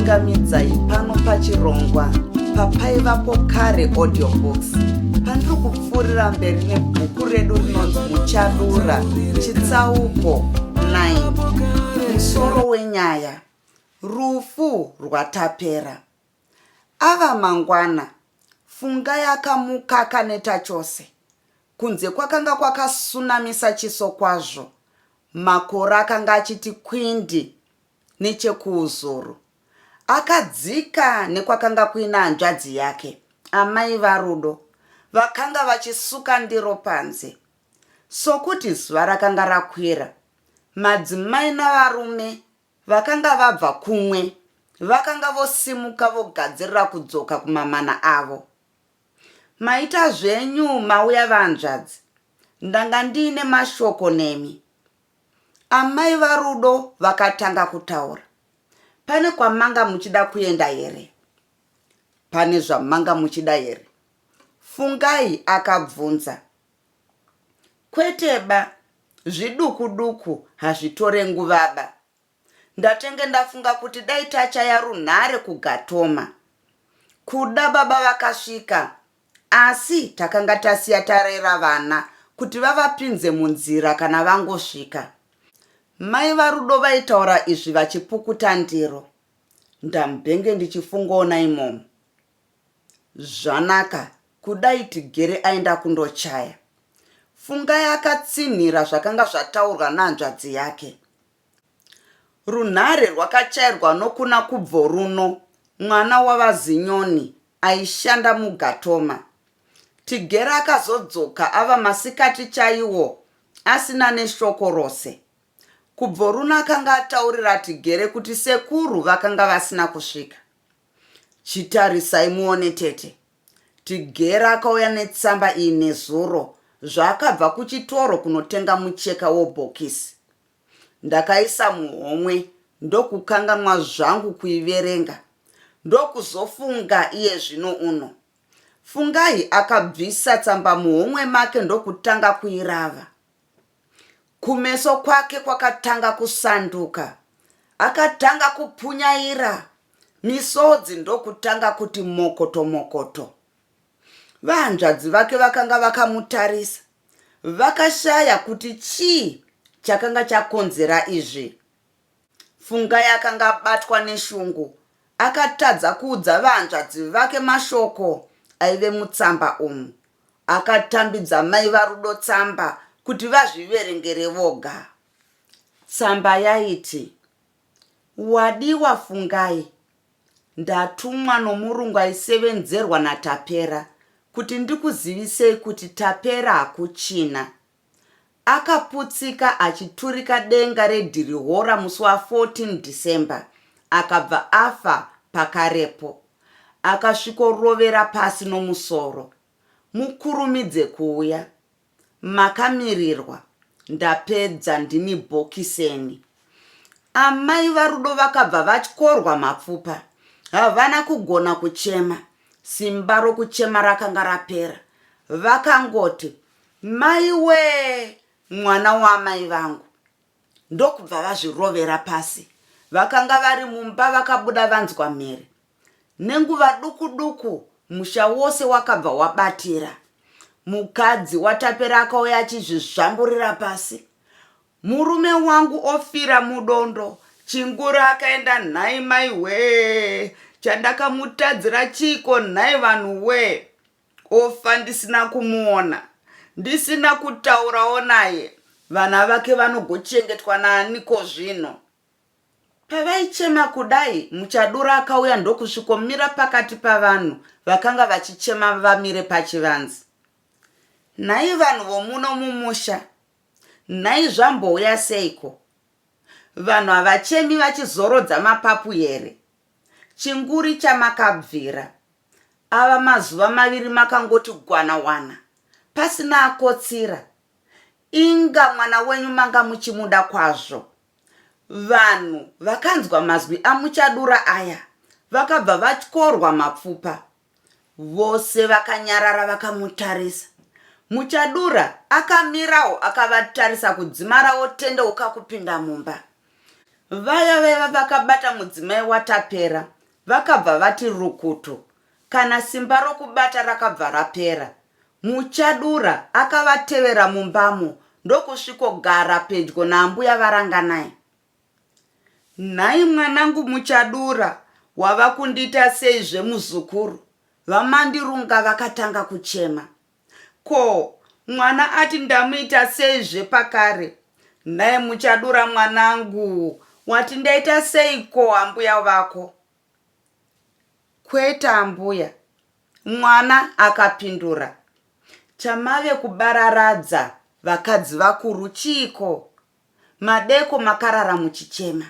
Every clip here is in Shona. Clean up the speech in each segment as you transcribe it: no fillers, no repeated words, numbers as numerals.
Ndinokuchingamidzai pano pachirongwa papaivapo kare audiobooks pandiri kupfuurira mberi nebhuku redu rinonzi Muchadura chitsauko 9 musoro wenyaya rufu rwaTapera. Ava mangwana, Fungai akamuka akaneta chose. Kunze kwakanga kwakasunamisa chiso kwazvo. Makore akanga achiti kwindi nechekuuzuru. Akadzika nekwakanga kuina hanzvadzi yake, amai vaRudo, vakanga vachisuka ndiro panze. Sokuti zuva rakanga rakwira, madzimai navarume Vakanga vabva kumwe vakanga vosimuka vogadzirira kudzoka kumamana avo. Maita zvenyu mauya vahanzvadzi, ndanga ndiine mashoko nemi. Amai vaRudo vakatanga kutaura. Pane kwamanga muchida kuenda here? Pane zvamanga muchida here? Fungai akabvunza. Kwete ba, zviduku duku hazvitore nguvaba. Ndatenge ndafunga kuti dai tachaya runhare kuGatoma. Kuda baba vakasvika asi takanga tasiya tarera vana kuti vavapinze munzira kana vangosvika. Mai vaRudo vaitaura izvi vachipukuta ndiro. Ndambenge ndichifungoona imomo. Zvanaka kudai Tigere aenda kundochaya. Fungai akatsinhira zvakanga zvataurwa nehanzvadzi yake. Runhare rwakachairwa nokuna Kubvoruno, mwana waVaZinyoni aishanda muGatoma. Tigere akazodzoka ava masikati chaiwo asina neshoko rose. Kubvoruno akanga ataurira Tigere kuti sekuru vakanga vasina kusvika. Chitarisai muone tete. Tigere akauya netsamba iyi nezuro zvaakabva kuchitoro kunotenga mucheka wobhokisi. Ndakaisa muhomwe ndokukanganwa zvangu kuiverenga. Ndokuzofunga iye zvino uno. Fungai akabvisa tsamba muhomwe make ndokutanga kuirava. Kumeso kwake kwakatanga kusanduka. Akatanga kupunyaira, misodzi ndokutanga kuti mokoto mokoto. Vahanzvadzi vake vakanga vakamutarisa vakashaya kuti chii chakanga chakonzera izvi. Fungai akanga abatwa neshungu akatadza kuudza vahanzvadzi vake mashoko aive mutsamba umu. Akatambidza mai vaRudo tsamba kuti vazviverengere voga. Tsamba yaiti, Wadiwa Fungai, ndatumwa nomurungu aisevenzerwa naTapera kuti ndikuzivisei kuti Tapera hakuchina. Akaputsika achiturika denga redhirihora musi wa 14 December akabva afa pakarepo. Akasvikorovera pasi nomusoro. Mukurumidze kuuya. Makamirirwa. Ndapedza ndini bhokiseni. Amai vaRudo vakabva vatyorwa mapfupa. Havana kugona kuchema. Simba rokuchema rakanga rapera. Vakangoti, Maiwee, mwana waamai vangu! Ndokubva vazvirovera pasi. Vakanga vari mumba vakabuda vanzwa mhere. Nenguva duku duku musha wose wakabva wabatira. Mukadzi waTapera akauya achizvizvamburira pasi. Murume wangu ofira mudondo, Chinguri akaenda nhai maihwee, chandakamutadzira chiiko nhai vanhu wee? Ofa ndisina kumuona, ndisina kutaurawo naye, vana vake vanogochengetwa naaniko zvino? Pavaichema kudai, Muchadura akauya ndokusvikomira pakati pavanhu vakanga vachichema vamire pachivanze. Nhai vanhu vomuno mumusha, nhai zvambouya seiko? Vanhu havachemi vachizorodza mapapu here? Chinguri chamakabvira. Ava mazuva maviri makangoti gwanawana, pasina akotsira. Inga mwana wenyu manga muchimuda kwazvo. Vanhu vakanzwa mazwi aMuchadura aya vakabva vatyorwa mapfupa. Vose vakanyarara vakamutarisa. Muchadura akamirawo akavatarisa kudzimara otendeuka kupinda mumba. Vaya vaiva vakabata mudzimai waTapera Vakabva vati rukutu, kana simba rokubata rakabva rapera. Muchadura akavatevera mumbamo ndokusvikogara pedyo naambuya vaRanganai. Nhai mwanangu Muchadura wava kundiita seizve muzukuru? VaMandirunga vakatanga kuchema. Ko, mwana ati ndamuita seizve pakare? Nhai Muchadura mwanangu, wati ndaita seiko ambuya vako? Kwete ambuya, mwana akapindura. Chamave kubararadza vakadzi vakuru chiiko? Madeko makarara muchichema.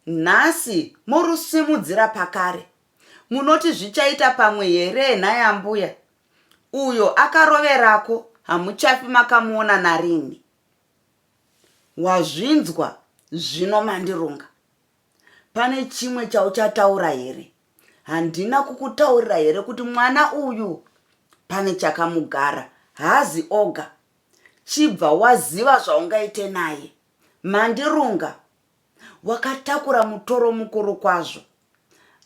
Nhasi morusimudzira pakare. Munoti zvichaita pamwe here nhai ambuya? Uyo akaroverako hamuchafi makamuona narini. Wazvinzwa zvino Mandirunga. Pane chimwe chauchataura here? Handina kukutaurira here kuti mwana uyu pane chakamugara, haazi oga. Chibva waziva zvaungaite naye. Mandirunga, wakatakura mutoro mukuru kwazvo.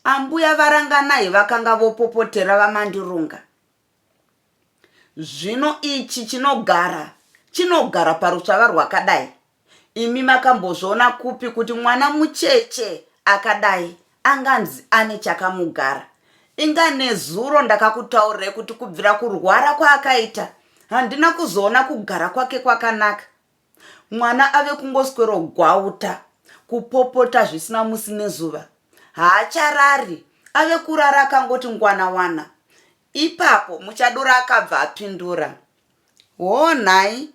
Ambuya vaRanganai vakanga vopopotera vaMandirunga. Zvino ichi chinogara, chinogara parutsvava rwakadai. Imi makambozviona kupi kuti mwana mucheche akadai anganzi ane chakamugara? Inga nezuro ndakakutaurirai kuti kubvira kurwara kwaakaita handina kuzoona kugara kwake kwakanaka. Mwana ave kungoswerogwauta, kupopota zvisina musi nezuva. Haacharari, ave kurara akangoti ngwanawana. Ipapo Muchadura akabva apindura. Hoo nhai,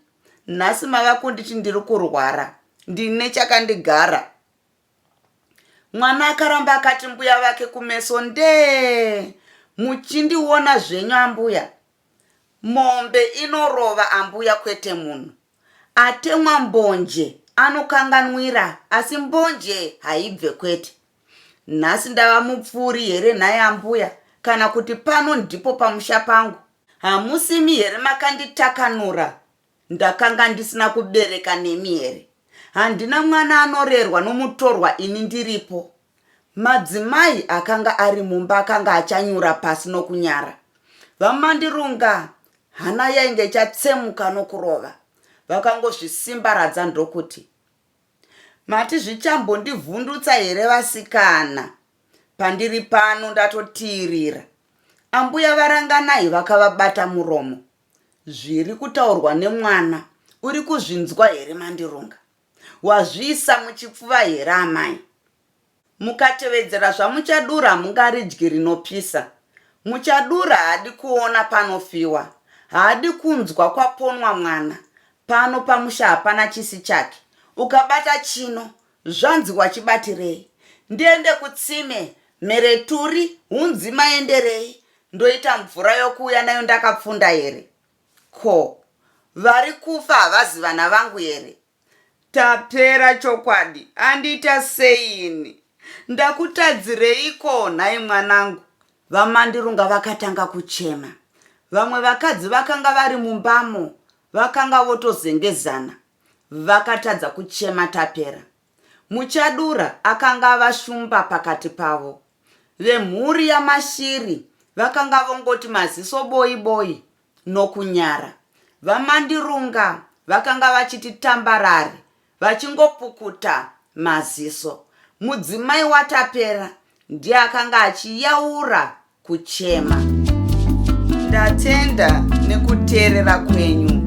nhasi mava kunditi ndiri kurwara, ndine chakandigara. Mwana akaramba akati mbuya vake kumeso ndee, muchindiona zvenyu ambuya. Mombe inorova ambuya kwete munhu. Atemwa mbonje anokanganwira asi mbonje haibve kwete. Nhasi ndava mupfuuri here nhai ambuya kana kuti pano ndipo pamusha pangu? Hamusimi here makanditakanura ndakanga ndisina kubereka nemi here? Handina mwana anorerwa nomutorwa ini ndiripo. Madzimai akanga ari mumba akanga achanyura pasi nokunyara. VaMandirunga hana yainge ichatsemuka nokurova. Vakangozvisimbaradza ndokuti, Mati zvichambondivhundutsa here vasikana? Pandiri pano ndatotiirira. Ambuya vaRanganai vakavabata muromo. Zviri kutaurwa nemwana uri kuzvinzwa here Mandirunga? Wazviisa muchipfuva here amai? Mukatevedzera zvaMuchadura hamungaridyi rinopisa. Muchadura haadi kuona panofiwa. Haadi kunzwa kwaponwa mwana. Pano pamusha hapana chisi chake. Ukabata chino, zvanzi wachibatirei? Ndiende kutsime, mhereturi, hunzi maenderei? Ndoita mvura yokuuya nayo ndakapfunda here? Ko, vari kufa havazi vana vangu here? Tapera chokwadi, andiita sei ini? Ndakutadzireiko nhai mwanangu? VaMandirunga vakatanga kuchema. Vamwe vakadzi vakanga vari mumbamo vakanga votozengezana. Vakatadza kuchema Tapera. Muchadura akanga ava shumba pakati pavo. Vemhuri yaMashiri vakanga vongoti maziso boi boi nokunyara. VaMandirunga vakanga vachiti tambarare vachingopukuta maziso. Mudzimai waTapera ndiye akanga achiyaura kuchema. Ndatenda nekuteerera kwenyu.